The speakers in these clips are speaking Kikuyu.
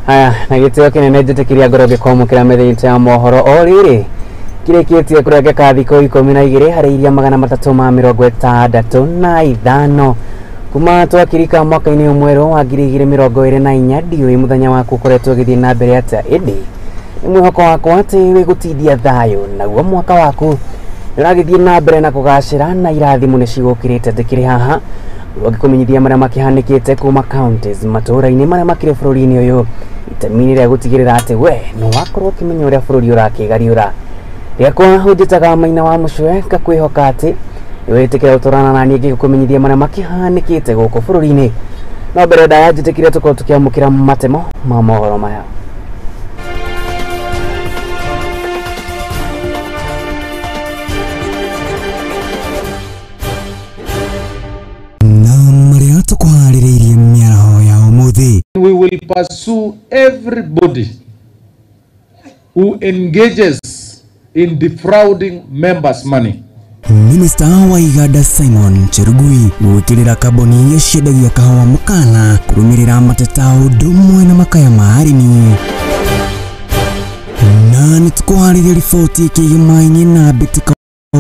Haya, na gĩtĩo kĩnene njĩtĩkĩria ngoro ngĩkwamũkĩra mĩthenya ya mohoro o rĩrĩ kĩrĩkĩtie kũrengeka thikũ 12 harĩ iria 365 kuma twakirika mwaka-inĩ mwerũ wa 2024. Ndiũĩ mũthenya waku ũkoretwo ũgĩthiĩ na mbere atĩa, ĩndĩ nĩ mwĩhoko wakwa atĩ wĩgũtindia thayũ naguo mwaka waku nĩũragĩthiĩ na mbere na kũgacĩra na irathimo nĩ cigũkĩrĩte. Ndĩkĩrĩ haha ũngĩkũmenyithia marĩa makĩhanĩkĩte kuma counties matũũra-inĩ marĩa makĩrĩ bũrũri-inĩ ũyũ, itemi-inĩ rĩa gũtigĩrĩra atĩ we nĩ wakorwo ũkĩmenya ũrĩa bũrũri ũrakĩgariũra. Rĩakwa ũnjĩtaga Maina wa Mũcwe, ngakwĩhoka atĩ nĩwĩtĩkĩra gũtwarana na niĩ ngĩgũkũmenyithia marĩa makĩhanĩkĩte gũkũ bũrũri-inĩ. No mbere ndaya njĩtĩkĩre tũkorwo tũkĩamũkĩra matemo ma mohoro maya. We will pursue everybody who engages in defrauding members' money. Minister wa Iganda Simon Cherugui gwikirira kambuni iria ciendagia kahawa mukana kurumirira mateta undu umwe na makaya ma arimi. Na nitukuhariria riboti ikĩgĩmainie na mbĩtĩka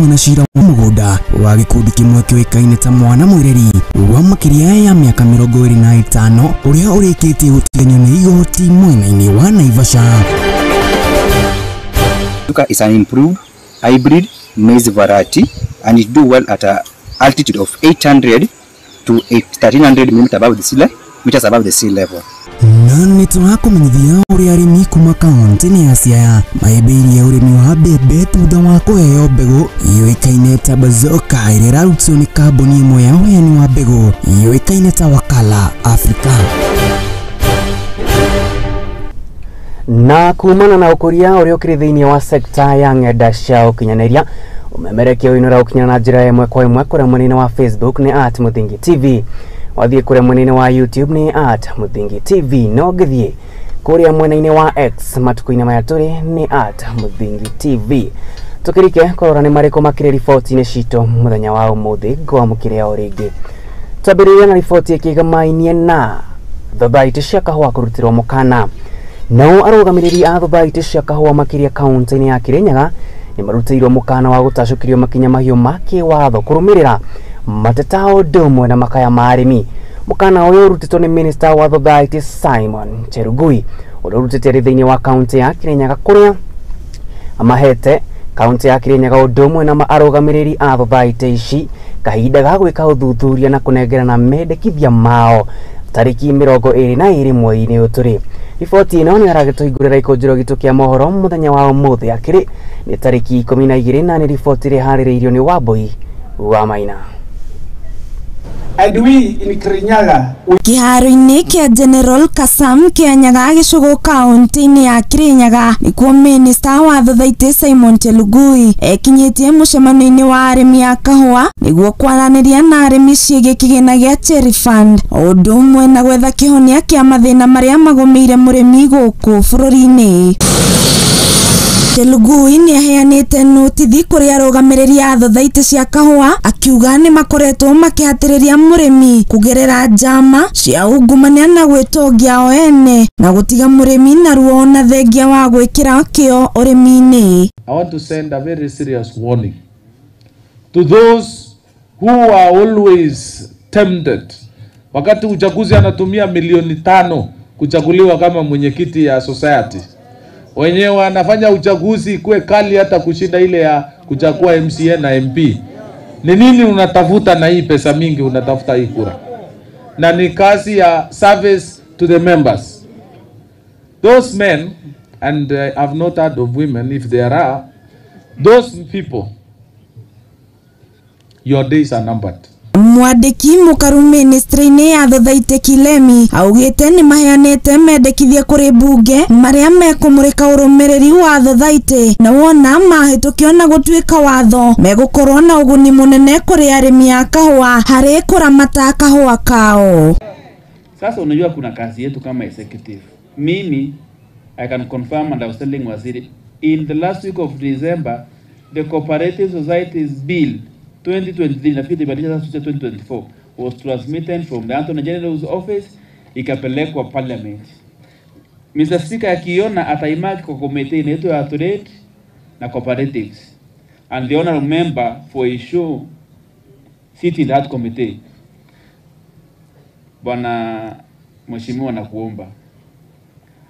na cira wa mũgũnda wa gĩkundi kĩmwe kĩũĩkaine ta mwana mwĩreri wa makĩria ya mĩaka 25 ũrĩa ũrĩkĩtie gũtiganio nĩ igoti mwena-inĩ wa Naivasha. Is an improved hybrid maize variety and it do well at an altitude of 800 to 1300 meters above the sea level, meters above the sea level. Na nĩtũrakũmenyithia ũrĩa arĩmi kuma kaunti-inĩ ya Siaya mahĩmbĩirie ũrĩmi wa mbembe thutha wa kũheo mbegũ yũĩkaine ta Bazooka ĩrĩa ĩrarutwo nĩ kambuni ĩmwe ya ũheani wa mbegũ yũĩkaine ta Wakala Africa. Na kumana na ũkũria ũrĩa ũkĩrĩ thĩinĩ wa sekta ya ng'enda cia ũkinyanĩria, ũmemerekia ũyũ nĩũraũkinyĩra na njĩra ĩmwe kwa ĩmwe kũrĩa mwena-inĩ wa Facebook nĩ @Muthingi TV, wathiĩ kũrĩa mwena-inĩ wa YouTube nĩ @Muthingi TV, na ũngĩthiĩ kũrĩa mwena-inĩ wa X matukũ-inĩ maya tũrĩ nĩ @Muthingi TV. Tũkĩrike kũrora nĩ marĩkũ makĩrĩ riboti-inĩ citũ mũthenya wa ũmũthĩ, ngwamũkĩre o rĩngĩ. Twambĩrĩria na riboti ĩkĩgamainie na thothaitĩ cia kahũa kũrutĩrwo mũkana. Nao arũgamĩrĩri a thothaitĩ cia kahũa makĩria kaunti-inĩ ya Kirinyaga nĩ marutĩirwo mũkana wa gũtacũkĩrio makinya mahiũ ma kĩwatho kũrũmĩrĩra mateta ũndũ ũmwe na makaya ma arĩmi. Mũkana ũyũ ũrutĩtwo nĩ Minister wa Thothaitĩ Simon Cherugui ũrĩa ũrutĩte arĩ thĩinĩ wa kaunti ya Kirinyaga kũrĩa amahete kaunti ya Kirinyaga ũndũ ũmwe na arũgamĩrĩri a thothaitĩ ici kahinda ga gwĩka ũthuthuria na kũnengerana mendekithia mao tarĩki 22 mweri-inĩ ũyũ tũrĩ. Riboti ĩno nĩ aragĩtũhingũrĩra ikũnjĩro gitũ kĩa mohoro mũthenya wa ũmũthĩ akĩrĩ nĩ tarĩki 12 na nĩ riboti ĩrĩa ĩharĩrĩirio nĩ Wambui wa Maina. And we in Kirinyaga kĩharo-inĩ kĩa General Kasam kĩa Nyaga gĩcũgũ kaunti-inĩ ya Kirinyaga nĩkuo Minister wa Thothaitĩ Simon Chelugui ekinyĩtie mũcemanio-inĩ wa arĩmi a kahũa nĩguo kwaranĩria na arĩmi ciĩgiĩ kĩgĩna gĩa Cherry Fund o ũndũ ũmwe na gwetha kĩhonia kĩa mathĩna marĩa magũmĩire mũrĩmi gũkũ bũrũri-inĩ. Chelugui nĩ aheanĩte notithi kũrĩ arũgamĩrĩri a thothaitĩ cia kahũa akiuga nĩ makoretwo makĩhatĩrĩria mũrĩmi kũgerera njama cia ungumania na gwĩtongia o ene na gũtiga mũrĩmi na ruo na thengia wa gwĩkĩra kĩo ũrĩmi-inĩ. I want to send a very serious warning to those who are always tempted. Wakati uchaguzi anatumia milioni 5 kuchaguliwa kama mwenyekiti ya society, wenyewe wanafanya uchaguzi ikuwe kali hata kushinda ile ya kuchagua MCA na MP. Ni nini unatafuta na hii pesa mingi unatafuta hii kura? Na ni kazi ya service to the members. Those men, and I've not heard of women if there are, those people, your days are numbered. Mwandĩki mũkaru ministry-inĩ ya Thothaitĩ Kilemi augĩte nĩ maheanĩte mendekithia kũrĩ mbunge marĩa mekũmũrĩka ũrũmĩrĩri wa thothaitĩ na wona mahĩtũkio na gũtuĩka watho megũkorwo na ũguni mũnene kũrĩ arĩmi a kahũa harĩ kũramata kahũa kao. Sasa unajua kuna kazi yetu kama executive. Mimi I can confirm, and I was telling Waziri in the last week of December the Cooperative Societies Bill 2023, nafikiri ibadilisha sasa 2024, was transmitted from the Attorney General's office ikapelekwa parliament. Mr. Speaker akiona ataimaki kwa committee inaitwa ya trade na cooperatives, and the honorable member for issue sit in that committee. Bwana Mheshimiwa, nakuomba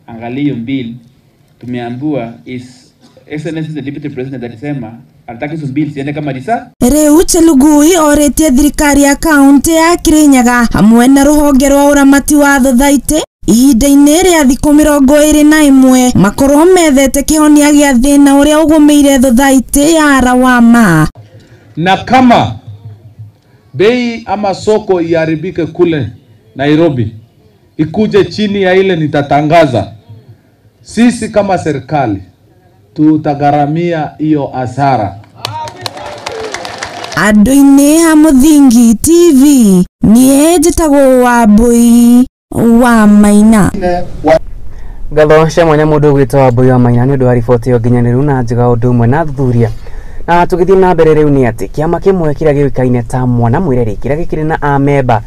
angalia hiyo bill. Tumeambiwa is Excellency the Deputy President alisema anataka hizo bill ziende kama risa. Riu Chelugui oritie thirikari ya kaunti ya Kirinyaga hamwe na ruhonge rwa uramati wa thothaitĩ ihinda-inĩ rĩa thikũ 21 makorwo methete kĩhonia gĩa thĩna ũrĩa ũgũmĩire thothaitĩ ya Rawama. Na kama bei ama soko iharibike kule Nairobi ikuje chini ya ile nitatangaza, sisi kama serikali tutagharamia hiyo hasara. Andũ-inĩ ha Mũthingi TV niĩ njĩtagwo Wambui wa Maina. Ngatho cia mwanya mũndũ ũgwĩtwo Wambui wa Maina nĩ ũndũ wa riboti ĩyo nginyanĩru na njega ũndũ ũmwe na thuthuria. Na tũgĩthiĩ na mbere rĩu nĩ atĩ kĩama kĩmwe kĩrĩa gĩũĩkaine ta Mwana Mwĩreri kĩrĩa gĩkĩrĩ na amemba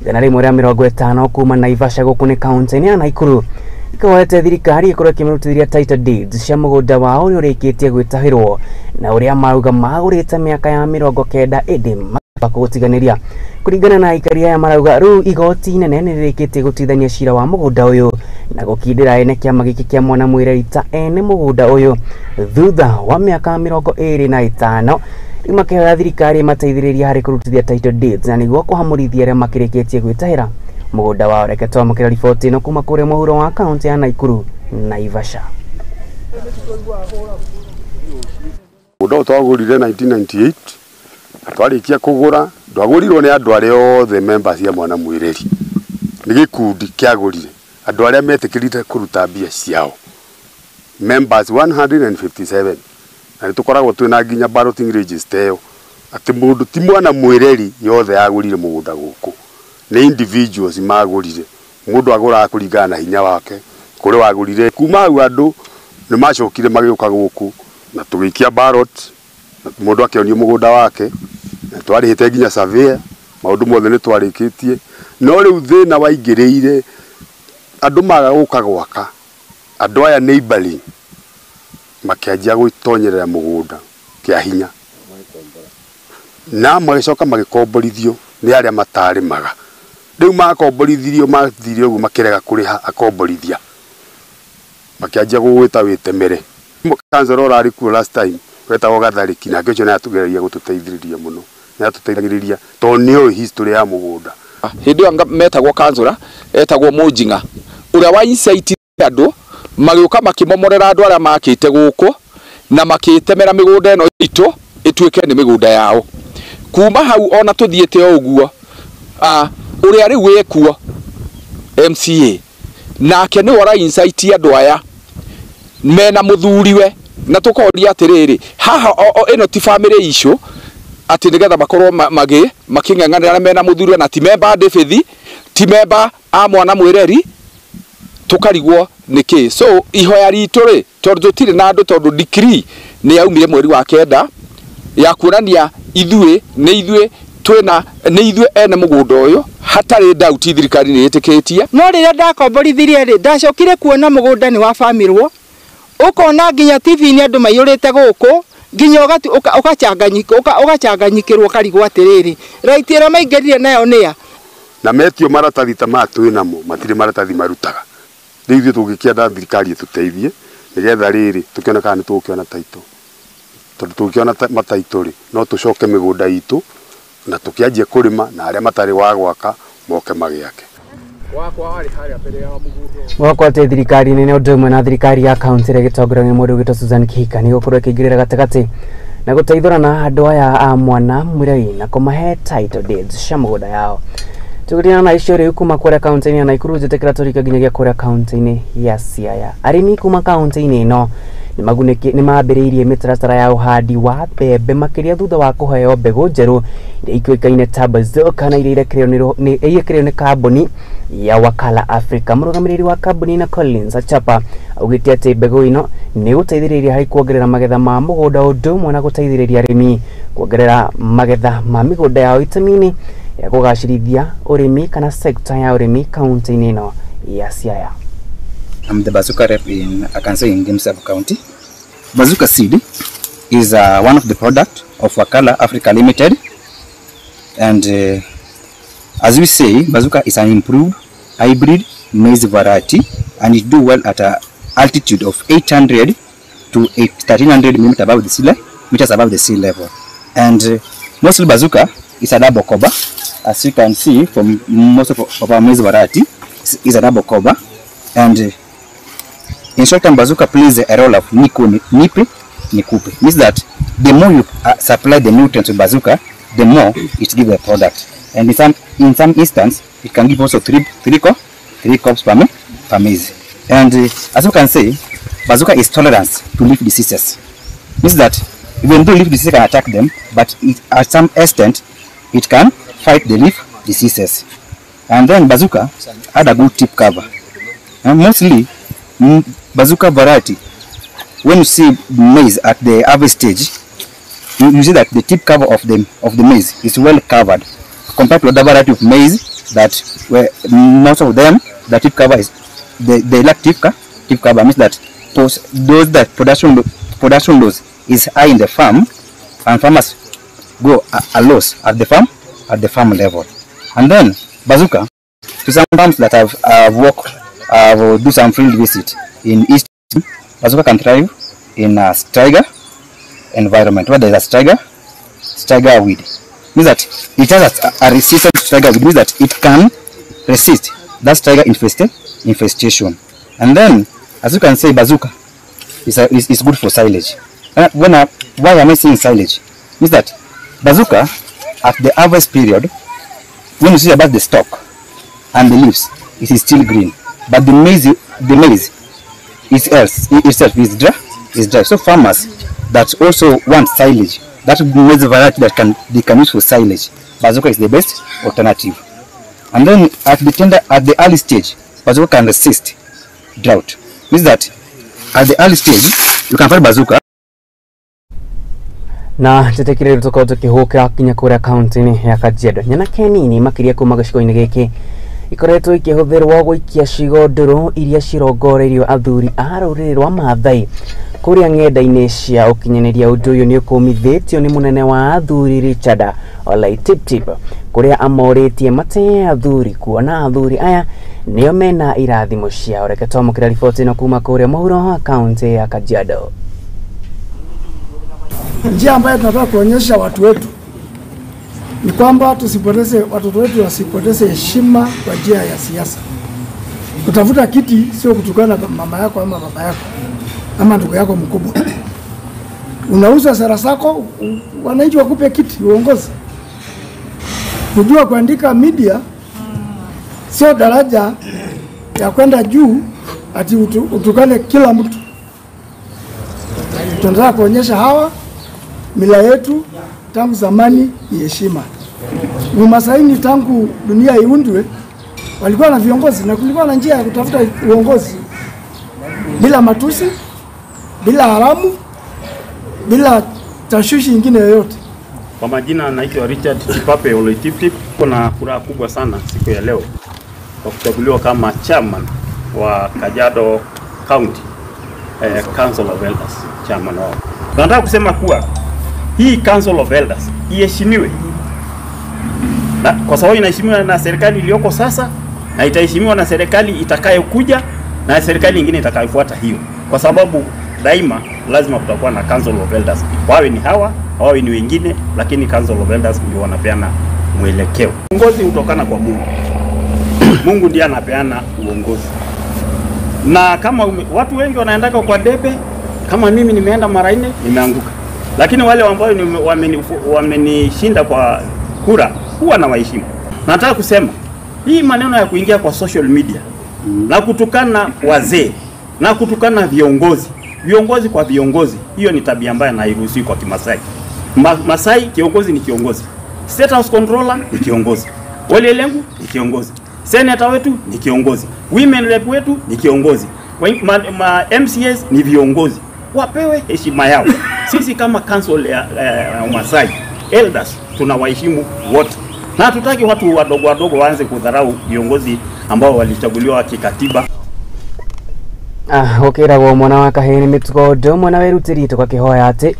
150 kuma Naivasha gũkũ nĩ kaunti-inĩ ya Nakuru ĩkoete thirikari ĩkorwo ĩkĩmarutithĩria title deeds cia mũgũnda wao ũrĩa ũrĩkĩtie gwĩtahĩrwo na ũrĩa marauga magũrĩte mĩaka ya 90 ĩndĩ kũgũtiganĩria. Kũringana na aikari aya marauga rĩu igoti inene nĩ rĩrĩkĩtie gũtuithania cira wa mũgũnda ũyũ na gũkindĩra ene kĩama gĩkĩ kĩa Mwana Mwĩreri ta ene mũgũnda ũyũ thutha wa mĩaka 25. Rĩu makĩhoya thirikari ĩmateithĩrĩrie harĩ kũrutithia title deeds na nĩguo kũhamũrithia arĩa makĩrĩkĩtie gwĩtahĩra mũgũnda wao. Reke twamũkĩra riboti ĩno kuma kũrĩa mũhuro wa kaunti ya Nakuru, Naivasha. Mũgũnda ũyũ twagũrire 1998 twarikia kũgũra ndwagũrirwo nĩ andũ arĩa othe members ya Mwana Mwĩreri, nĩ gĩkundi kĩagũrire andũ arĩa metĩkĩrire kũruta mbia ciao members 157, na nĩtũkoragwo twĩna nginya balloting register ĩyo atĩ mũndũ ti Mwana Mwĩreri yothe yagũrire mũgũnda gũkũ, nĩ individuals magũrire. Mũndũ agũraga kũringana na hinya wake kũrĩa wagũrire. Kuma hau andũ nĩ macokire magĩũka gũkũ na tũgĩikia ballot na mũndũ akĩonio mũgũnda wake na twarĩhĩte nginya surveyor, maũndũ mothe nĩ twarĩkĩtie. No rĩu thĩna waingĩrĩire andũ maga gũka gwaka, andũ aya neighboring makĩanjia gwĩtonyerera mũgũnda kĩa hinya na magĩcoka magĩkomborithio nĩ arĩa matarĩmaga. Rĩu makomborithirio mathire ũguo makĩrega kũrĩha akomborithia makĩanjia gũgwĩta wĩtemere. Kanzora ũrarĩ kuo last time wetagwo Gatharĩki, nake ũcio nĩatũgeragia gũtũteithĩrĩria mũno, nĩatũteithagĩrĩria tondũ nĩoĩ history ya mũgũnda. Hĩndĩ ĩyo metagwo kanzora etagwo Mũnjing'a ũrĩa wa insight andũ magĩũka makĩmomorera andũ arĩa makĩte gũkũ na makĩtemera mĩgũnda ĩno itũ ĩtuĩke nĩ mĩgũnda yao. Kuma hau ona tũthiĩte o ũguo ũrĩa rĩu wĩkuo MCA nake nĩwe ũra insight andũ aya mena mũthuriwe, na tũkoria atĩrĩrĩ haha ĩno ti family issue atĩ nĩgetha makorwo makĩng'ang'anĩra mena mũthuriwe na ti memba David ti memba a Mwana Mwĩreri, tũkarigwo nĩkĩ. So ihoya ritũ rĩ, tondũ tũtirĩ na andũ, tondũ decree nĩ yaumire mweri wa 9 ya kuonania ithuĩ nĩ ithuĩ twĩna nĩ ithuĩ ene mũgũnda ũyũ, hatarĩ doubt thirikari nĩ ĩtĩkĩtie. No rĩrĩa ndakomborithirie rĩ, ndacokire kuona mũgũnda nĩ wabamirwo, ũkona nginya TV-inĩ andũ maiyũrĩte gũkũ nginya ũgacanganyikĩrwo ũkarigwo atĩrĩrĩ right ĩrĩa maingĩrire nayo nĩa na metio maratathi ta maya twĩ namo matirĩ maratathi marutaga. Rĩu ithuĩ tũngĩkĩenda thirikari ĩtũteithie nĩgetha rĩrĩ tũkĩone kana nĩtũgũkĩona title, tondũ tũngĩona mataitũ rĩ no tũcoke mĩgũnda itũ na tũkĩanjie kũrĩma na arĩa matarĩ wa gwaka moke magĩake. Mwako atĩ thirikari nene ũndũ ũmwe na thirikari ya kaunti ĩrĩa ĩgĩtongorio nĩ mũndũ ũgwĩtwo Susan Kihika nĩ gũkorwo ĩkĩingĩrĩra gatagatĩ na gũteithũrana andũ aya a Mwana Mwĩreri na kũmahe title deeds cia mũgũnda yao. Tũgĩtigana na icio rĩu kuma kũrĩa kaunti-inĩ ya Nakuru njĩtĩkĩra tũrike nginyagia kũrĩa kaunti-inĩ ya Siaya. Arĩmi kuma kaunti-inĩ ĩno nĩ mambĩrĩirie mĩtaratara ya ũhandi wa mbembe makĩria thutha wa kũheo mbegũ njerũ iria ikĩũĩkaine ta Bazooka na iria irekĩrĩirwo nĩ kambuni ya Wakala Africa. Mũrũgamĩrĩri wa kambuni na Collins Achapa augĩte atĩ mbegũ ĩno nĩ gũteithĩrĩria harĩ kuongerera magetha ma mũgũnda ũndũ ũmwe na gũteithĩrĩria arĩmi kuongerera magetha ma mĩgũnda yao itemi-inĩ ya kũgacĩrithia ũrĩmi kana sekta ya ũrĩmi kaunti-inĩ ĩno ya Siaya. I'm the Bazooka rep in, I can say, in Gem Sub County. Bazooka seed is one of the product of Wakala Africa Limited, and as we say, Bazooka is an improved hybrid maize variety, and it do well at an altitude of 800 to 1300 meters above the sea level, meters above the sea level. And mostly Bazooka is a double cover, as you can see from most of our maize variety is a double cover. And in short term, Bazooka plays a role of niku, nipe, nikupe. Means that the more you supply the nutrients to Bazooka, the more it gives the product. And in some instance, it can give also three crops per maize. And as you can say, Bazooka is tolerant to leaf diseases. Means that even though leaf diseases can attack them, but it, at some extent, it can fight the leaf diseases. And then Bazooka had a good tip cover. And mostly, Bazooka variety, when you see maize at the harvest stage, you see that the tip cover of the maize is well covered compared to other variety of maize that where most of them the tip cover is they lack tip cover. Means that those that production loss is high in the farm, and farmers go a loss at the farm level. And then Bazooka, to some farms that have worked, do some field visit in East, Bazooka can thrive in a striga environment where there is a striga weed. Means that it has a resistant striga weed, means that it can resist that striga infestation. And then, as you can say, Bazooka is good for silage. Why am I saying silage? Means that Bazooka, at the harvest period, when you see about the stalk and the leaves, it is still green, but the maize itself is dry. So farmers that also want silage, that maize variety that they can use for silage, Bazooka is the best alternative. And then at the early stage, Bazooka can resist drought. Means that at the early stage, you can find Bazooka. Na tetekire tukorwo tukihukira kinya kuria kaunti-ini ya Kajiado. Nyanake nini makiria kuma gĩcigo-inĩ gĩkĩ ikoretwo ikĩhũthĩrwo gũikia cigo ndũrũ iria cirongoreirio athuri a rũrĩrĩ rwa Maathai kũrĩa ng'enda-inĩ cia ũkinyanĩria. Ũndũ ũyũ nĩ ũkũmithĩtio nĩ mũnene wa athuri Richard Oleitiptip kũrĩa amorĩtie matee athuri kuona athuri aya nĩo mena irathimo ciao. Reke twamũkĩra riboti ĩno kuma kũrĩa mũhuro wa kaunti ya Kajiado. Njia ambayo tunataka kuonyesha watu wetu ni kwamba tusipoteze, watoto wetu wasipoteze heshima kwa njia ya siasa. Kutafuta kiti sio kutukana mama yako ama baba yako ama ndugu yako mkubwa. Unauza sera zako, wananchi wakupe kiti uongozi. Kujua kuandika media sio daraja ya kwenda juu ati utukane kila mtu. Tunataka kuonyesha hawa mila yetu tangu zamani ni heshima. Umasaini tangu dunia iundwe walikuwa na viongozi na kulikuwa na njia ya kutafuta uongozi bila matusi, bila haramu, bila tashwishi nyingine yoyote. Kwa majina naitwa Richard Chipape Oloitiptip. Kuna furaha kubwa sana siku ya leo kwa kuchaguliwa kama chairman wa Kajiado County Council of Elders, chairman wao. Nataka kusema kuwa hii Council of Elders iheshimiwe. Na kwa sababu inaheshimiwa na serikali iliyoko sasa na itaheshimiwa na serikali itakayokuja na serikali nyingine itakayofuata hiyo. Kwa sababu daima lazima kutakuwa na Council of Elders. Wawe ni hawa, wawe ni wengine, lakini Council of Elders ndio wanapeana mwelekeo. Uongozi hutokana kwa Mungu. Mungu ndiye anapeana uongozi. Na kama watu wengi wanaendaka kwa debe, kama mimi nimeenda mara 4 nimeanguka. Lakini wale ambao wamenishinda kwa kura huwa na waheshimu. Nataka kusema hii maneno ya kuingia kwa social media na kutukana wazee na kutukana viongozi, viongozi kwa viongozi, hiyo ni tabia mbaya na hairuhusiwi kwa Kimasai. Masai kiongozi ni kiongozi. State House Controller ni kiongozi. Wale lengu ni kiongozi. Senator wetu ni kiongozi. Women rep wetu ni kiongozi. MCAs ni viongozi. Wapewe heshima yao. Sisi kama council ya Masai elders tunawaheshimu wote. Na hatutaki watu wadogo wadogo waanze kudharau viongozi ambao walichaguliwa kikatiba. Gũkĩragwo mwana wa kahĩĩ nĩ mĩtugo ũndũ ũmwe na wĩrutĩri tũgakĩhoya atĩ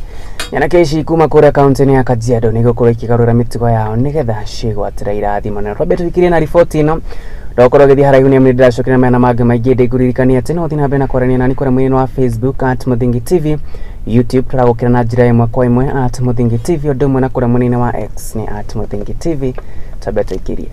nyanake ici kuma kũrĩa kaunti-inĩ ya Kajiado nĩ gũkorwo ikĩgarũra mĩtugo yao nĩgetha ciĩgwatĩre irathimo. Na twambe tũhikirie na riboti ĩno ndokorwo gĩthiĩ haraihu nĩ ndĩracokera mena mangĩ maingĩ. Ndĩngũririkania atĩ no ũthiĩ na mbere na kwaranĩria nani kũrĩa mwena wa Facebook at Muthingi TV, YouTube tũragũkĩra na njĩra ĩmwe kwa ĩmwe at Muthingi TV, ũndũ ũmwe na kũrĩa mwena wa X nĩ at Muthingi TV. Twambe tũikirie.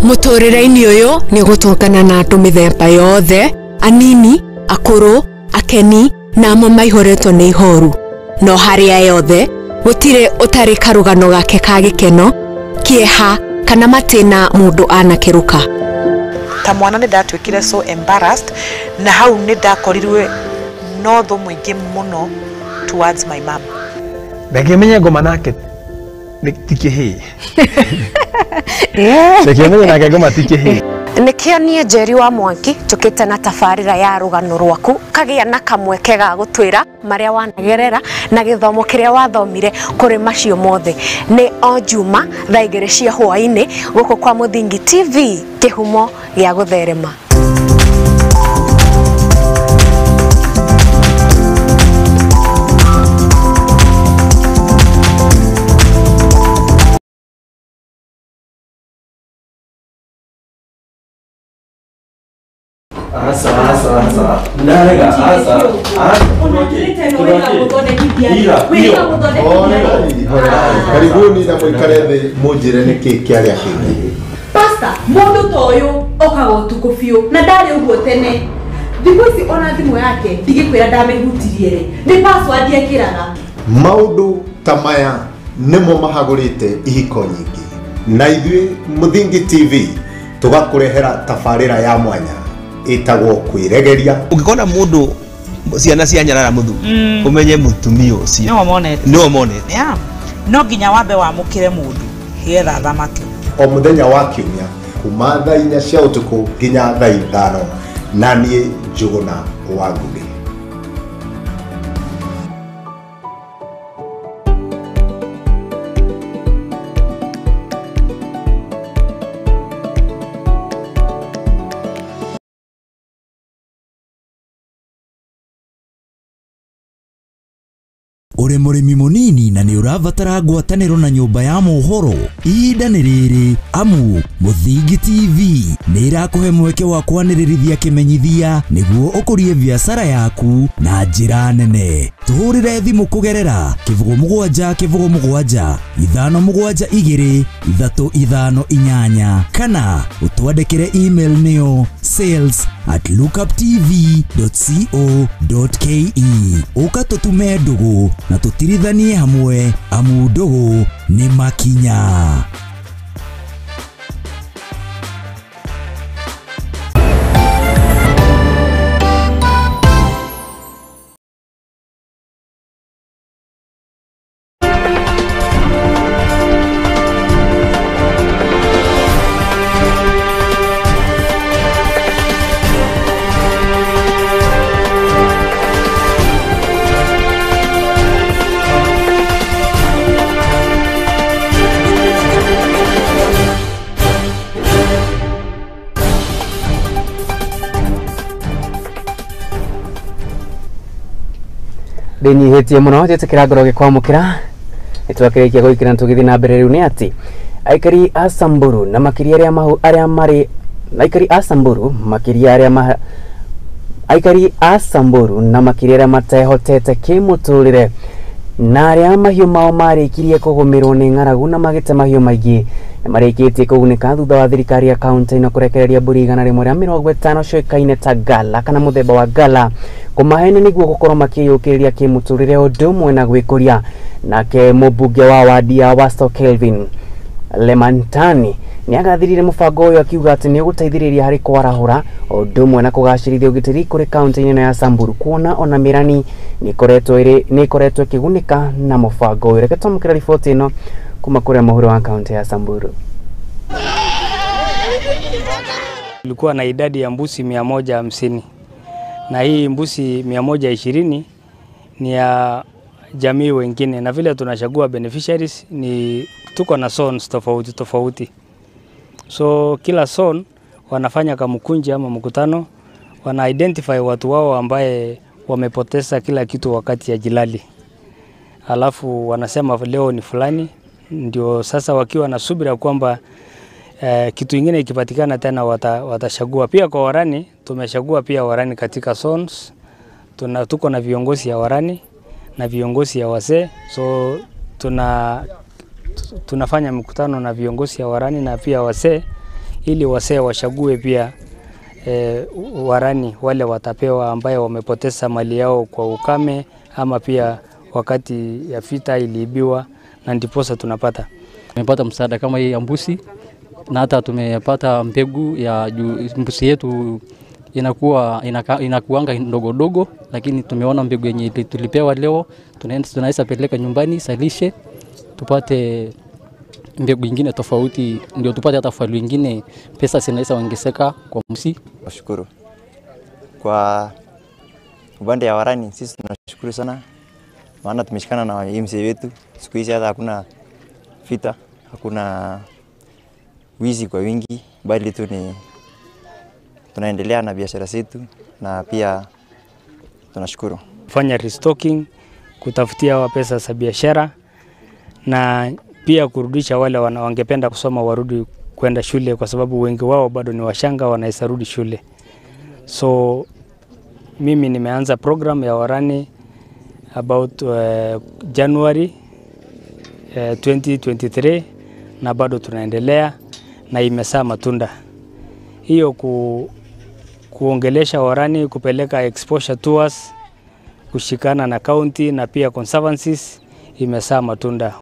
Mũtũrĩre-inĩ ũyũ nĩ ũgũtũngana na andũ mĩthemba yothe, anini, akũrũ, akeni na amwe maihũrĩtwo nĩ ihoru. No harĩa yothe gũtirĩ ũtarĩ karũgano gake ka gĩkeno, kĩeha kana matĩna mũndũ anakĩrũka. Ta mwana nĩ ndatuĩkire so embarrassed na hau nĩ ndakorirwe no thũ mũingĩ mũno towards my mom. Ndangĩmenya ngoma nake ti kĩhĩĩ. Ndangĩmenya nake ngoma ti kĩhĩĩ. Nĩkĩo niĩ Njeri wa Mwangi njũkĩte na tabarĩra ya rũgano rwaku kagĩa na kamweke ga gũtwĩra marĩa wanagerera na gĩthomo kĩrĩa wathomire kũrĩ macio mothe. Nĩ o Juma thaa 2 cia hwaĩ-inĩ gũkũ kwa Muthingi TV, kĩhumo gĩa gũtherema. Asa, asa, asa. Ndarega, asa. Karibuni na mũikare thĩ mũnjĩre nĩkĩ kĩarĩa kĩngĩ. Pastor, mũndũ ta ũyũ okaga ũtukũ biũ na ndarĩ ũguo tene. Thikũ ici ona thimũ yake ndigĩkwĩra ndamĩhutirie rĩ, nĩ password ekĩraga. Maũndũ ta maya nĩmo mahagũrĩte ihiko nyingĩ. Na ithuĩ Muthingi TV tũgakũrehera tabarĩra ya mwanya ĩtagwo kwĩregeria. Ũngĩkona mũndũ ciana cia nyarara mũthuri ũmenye mũtumia ũcio nĩwe monete. No nginya wambe wamũkĩre mũndũ nĩgetha athamake. O mũthenya wa kiumia kuma thaa 4 cia ũtukũ nginya thaa 5 na niĩ Njũgũna wa Ngũgĩ. Uri mũrĩmi mũnini na nĩ ũrabatara ngwatanĩro na nyũmba ya mohoro, ihinda nĩ rĩrĩ amu Muthingi TV nĩ ĩrakũhe mweke wa kwanĩrĩrithia kĩmenyithia nĩguo ũkũrie biacara yaku na njĩra nene. Tũhũrĩre thimũ kũgerera 07 07 572 358 kana ũtwandĩkĩre email nĩyo sales@lookuptv.co.ke. Ũka tũtume ndũgũ na tũtirithanie hamwe amu ndũgũ nĩ makinya. Ndĩnyihĩtie mũno njĩtĩkĩra ngoro gĩkwamũkĩra nĩtwakĩrĩkia gũikĩra tũgĩthiĩ na mbere rĩu nĩ atĩ aikari a Samburu na makĩria arĩa marĩ aikari a Samburu makĩria arĩa aikari a Samburu na makĩria arĩa matehotete kĩmũtũrĩre na arĩa mahiũ mao marĩkirie kũgũmĩrwo nĩ ng'aragu na magĩte mahiũ maingĩ nĩ marĩkĩtie kũgunĩka thutha wa thirikari ya kaunti ĩno kũrekereria mbũri 150 cioĩkaine ta gala kana mũthemba wa gala kũmahene nĩguo gũkorwo makĩyũkĩrĩria kĩmũtũrĩre ũndũ ũmwe na gwĩkũria. Nake mũmbunge wa wadi ya Wasto Kelvin Lemantani nĩagathirire mũbango ũyũ akiuga atĩ nĩ ũgũteithĩrĩria harĩ kwarahũra ũndũ ũmwe na kũgacĩrithia ũgitĩri kũrĩ kaunti-inĩ ĩno ya Samburu kuona ona mĩrani nĩ ĩkoretwo ĩkĩgunĩka na mũbango ũyũ. Reke twamũkĩre riboti ĩno kuma kũrĩa mũhuro wa kaunti ya Samburu. Tulikuwa na idadi ya mbuzi 150 na hii mbuzi 120 ni ya jamii wengine, na vile tunachagua beneficiaries ni tuko na zones tofauti tofauti. So kila zone wanafanya kamkunji ama mkutano, wana identify watu wao ambaye wamepoteza kila kitu wakati ya jilali. Alafu wanasema leo ni fulani, ndio sasa wakiwa na subira kwamba kitu ingine ikipatikana tena watachagua. Pia kwa warani tumechagua pia warani katika zones. Tuko na viongozi ya warani na viongozi ya wazee, so tunafanya mkutano na viongozi ya warani na pia wazee ili wazee wachague pia warani wale watapewa ambaye wamepoteza mali yao kwa ukame ama pia wakati ya vita iliibiwa, na ndiposa tunapata. Tumepata msaada kama hii ya mbuzi, na hata tumepata mbegu ya mbuzi yetu inakuanga ndogo ndogo, lakini tumeona mbegu yenye tulipewa leo tunaweza peleka nyumbani salishe tupate mbegu nyingine tofauti, ndio tupate hata falu nyingine, pesa zinaweza ongezeka kwa mbuzi. Nashukuru kwa upande ya warani, sisi tunashukuru sana maana tumeshikana na MC wetu. Siku hizi hata hakuna vita, hakuna wizi kwa wingi, bali tu ni tunaendelea na biashara zetu, na pia tunashukuru. Fanya restocking, kutafutia wa pesa za biashara na pia kurudisha wale wangependa kusoma warudi kwenda shule, kwa sababu wengi wao bado ni washanga, wanaweza rudi shule. So mimi nimeanza program ya warani about January 2023 na bado tunaendelea na imezaa matunda. Hiyo kuongelesha warani, kupeleka exposure tours, kushikana na county na pia conservancies imezaa matunda.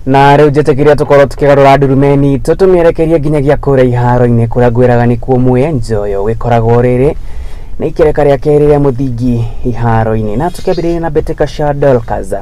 Na riu njitikiria tukorwo tukigarura ndurumeni tutumierekerie nginyagia kuria iharo-ini kuria ngwiraga nikuo mwenjoyo gikoragwo riri na ikereka ria keri ria muthingi iharo-ini. Na tukiambiriria na mbitika cia Dorcas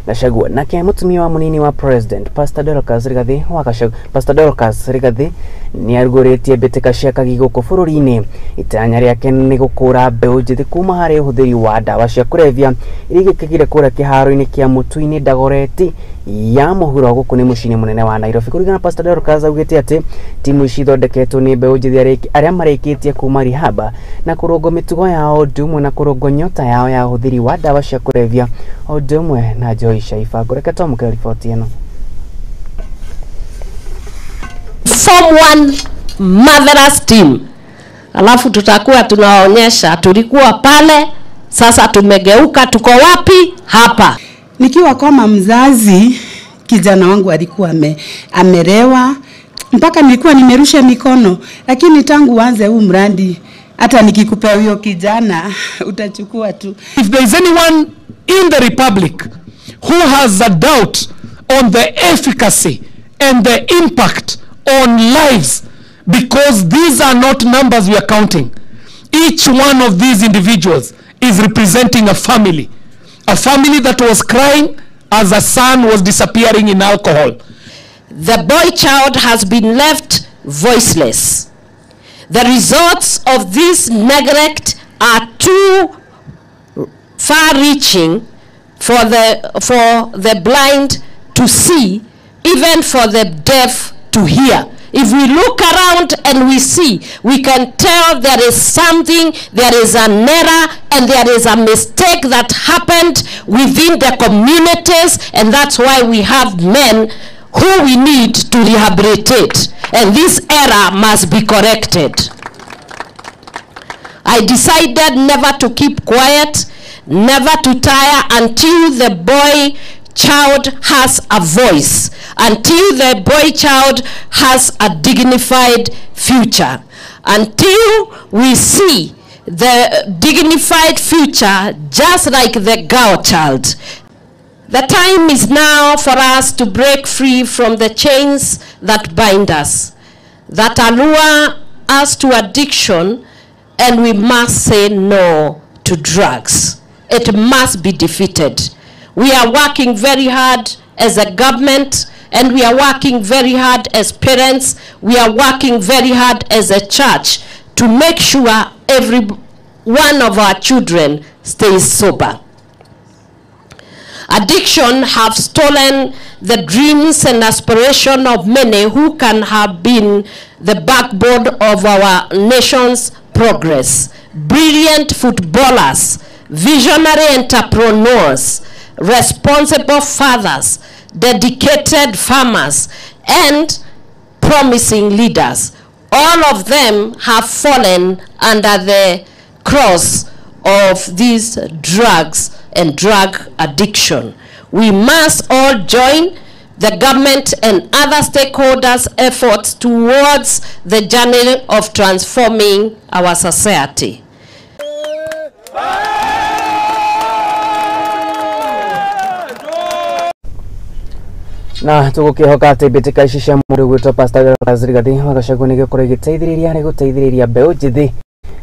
Gachagua, nake mutumia wa munini wa president Pastor Dorcas Rigathi wa Gachagua, Pastor Dorcas Rigathi ni aruguritie mbitika cia kagi guku bururi-ini. Itanya riake ni gukura mbeu njithi kuma hari uhuthiri wa ndawa cia kulevya iria igikigire kuria kiharo-ini kia Mutuini Dagoretti ya muhuro guku ni muciĩ munene wa Nairobi. Kuringana na Pastor Dorcas augite ati timu ici ithondeketwo ni mbeu njithi aria marikitie kuma rihaba na kurungwo mitugo yao undu umwe na kurungwo nyota yao ya uhuthiri wa ndawa cia kulevya undu umwe na njohi cia ibango. Reke twamũkĩre riboti ĩno. Form one marvelous team, alafu tutakuwa tunaonyesha tulikuwa pale, sasa tumegeuka, tuko wapi? Hapa. Nikiwa kama mzazi, kijana wangu alikuwa amelewa mpaka nilikuwa nimerusha mikono, lakini tangu uanze huu mradi hata nikikupea huyo kijana utachukua tu. If there is anyone in the republic who has a doubt on the efficacy and the impact on lives, because these are not numbers we are counting. Each one of these individuals is representing a family that was crying as a son was disappearing in alcohol. The boy child has been left voiceless. The results of this neglect are too far-reaching for the blind to see, even for the deaf to hear. If we look around and we see, we can tell there is something, there is an error, and there is a mistake that happened within the communities, and that's why we have men who we need to rehabilitate. And this error must be corrected. I decided never to keep quiet. Never to tire until the boy child has a voice, until the boy child has a dignified future, until we see the dignified future just like the girl child. The time is now for us to break free from the chains that bind us, that allure us to addiction, and we must say no to drugs. It must be defeated. We are working very hard as a government, and we are working very hard as parents. We are working very hard as a church to make sure every one of our children stays sober. Addiction have stolen the dreams and aspiration of many who can have been the backbone of our nation's progress. Brilliant footballers, visionary entrepreneurs, responsible fathers, dedicated farmers, and promising leaders. All of them have fallen under the cross of these drugs and drug addiction. We must all join the government and other stakeholders' efforts towards the journey of transforming our society. Na tũgũkĩhoka atĩ mbĩtĩka ici cia mũndũ gwĩtwo Pastor Rigathi wa Gachagua nĩ gĩgũkorwo igĩteithĩrĩria harĩ gũteithĩrĩria mbeũ njĩthĩ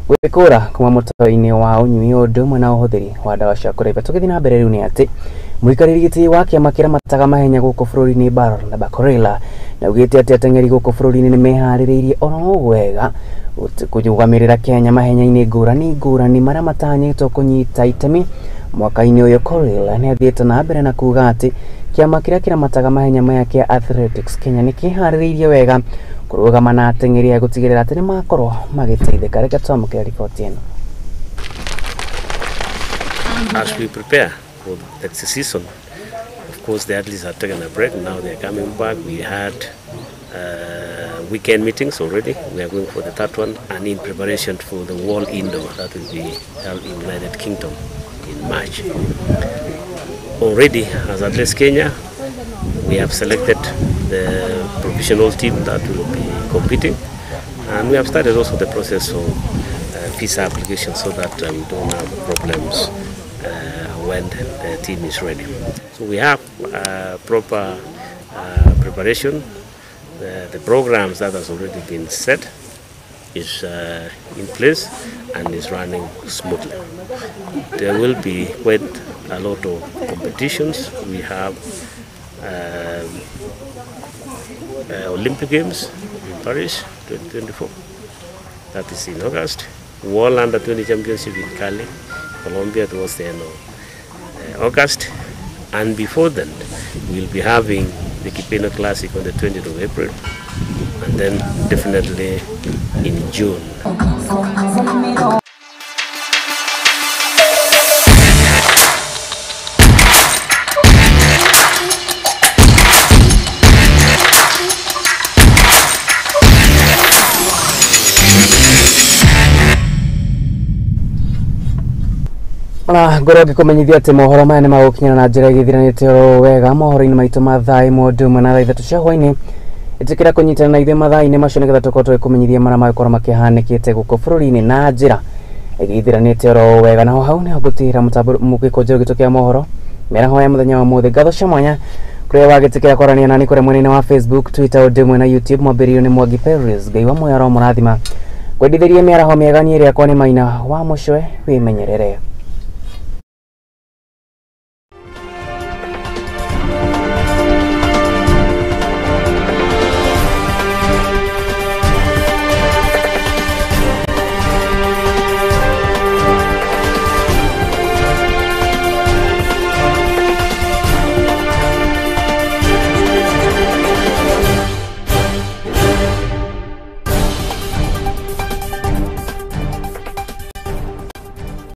gwĩkũra kuma mũtaro-inĩ wa ũnyui ũndũ ũmwe na ũhũthĩri wa ndawa cia kũrebia. Tũgĩthiĩ na mbere rĩu nĩ atĩ mũikarĩri gĩtĩ wa kĩama kĩramataga mahenya gũkũ bũrũri-inĩ Barnaba Korir na augĩte atĩ ateng'eri gũkũ bũrũri-inĩ nĩ meharĩrĩirie oro wega kũrũgamĩrĩra Kenya mahenya-inĩ ngũrani ngũrani marĩa matanyĩtwo kũnyita itemi mwaka-inĩ ũyũ. Korir nĩ athiĩte na mbere na kuga atĩ kĩama kĩrĩa kĩramataga mahenya maya kĩa Athletics Kenya nĩ kĩharĩrĩirie wega kũrũgama na ateng'eri a gũtigĩrĩra atĩ nĩ makorwo magĩteithĩka. Reke twamũkĩre riboti ĩno. As we prepare for the season, of course the athletes have taken a break. Now they are coming back. We had weekend meetings already. We are going for the third one, and in preparation for the World Indoor that will be held in United Kingdom in March. Already, as Athletes Kenya, we have selected the provisional team that will be competing, and we have started also the process of visa application so that we don't have problems when the team is ready. So we have proper preparation. The programs that has already been set is in place and is running smoothly. There will be quite a lot of competitions. We have Olympic Games in Paris 2024, that is in August. World Under 20 Championship in Cali, Colombia, towards the end of August. And before then, we'll be having the Kipeno Classic on the 20th of April, and then definitely in June. Ona ngorwo ngĩkũmenyithia atĩ mohoro maya nĩ magũkinyana na njĩra ĩgĩthiranĩte oro wega mohoro-inĩ maitũ ma thaa ĩmwe ũndũ ũmwe na thaa ithatũ cia hwainĩ. Ĩtĩkĩra kũnyitana na ithuĩ mathaa-inĩ macio nĩgetha tũkorwo tũgĩkũmenyithia marĩa magĩkorwo makĩhanĩkĩte gũkũ bũrũri-inĩ na njĩra ĩgĩthiranĩte oro wega. Naho hau nĩho ngũtigĩra mũgĩkũnjĩro gitũ kĩa mohoro mĩaraho ya mũthenya wa ũmũthĩ. Ngatho cia mwanya kũrĩa wagĩtĩkĩra kwaranĩria nani kũrĩa mwena-inĩ wa Facebook, Twitter ũndũ ũmwe na YouTube. Mwambĩrĩrio nĩ Mwangi Perez. Ngai wa muoyo aromũrathima. Kwendithĩria mĩaraho mĩega niĩ rĩakwa nĩ Maina wa Mũcwe. Wĩmenyerere.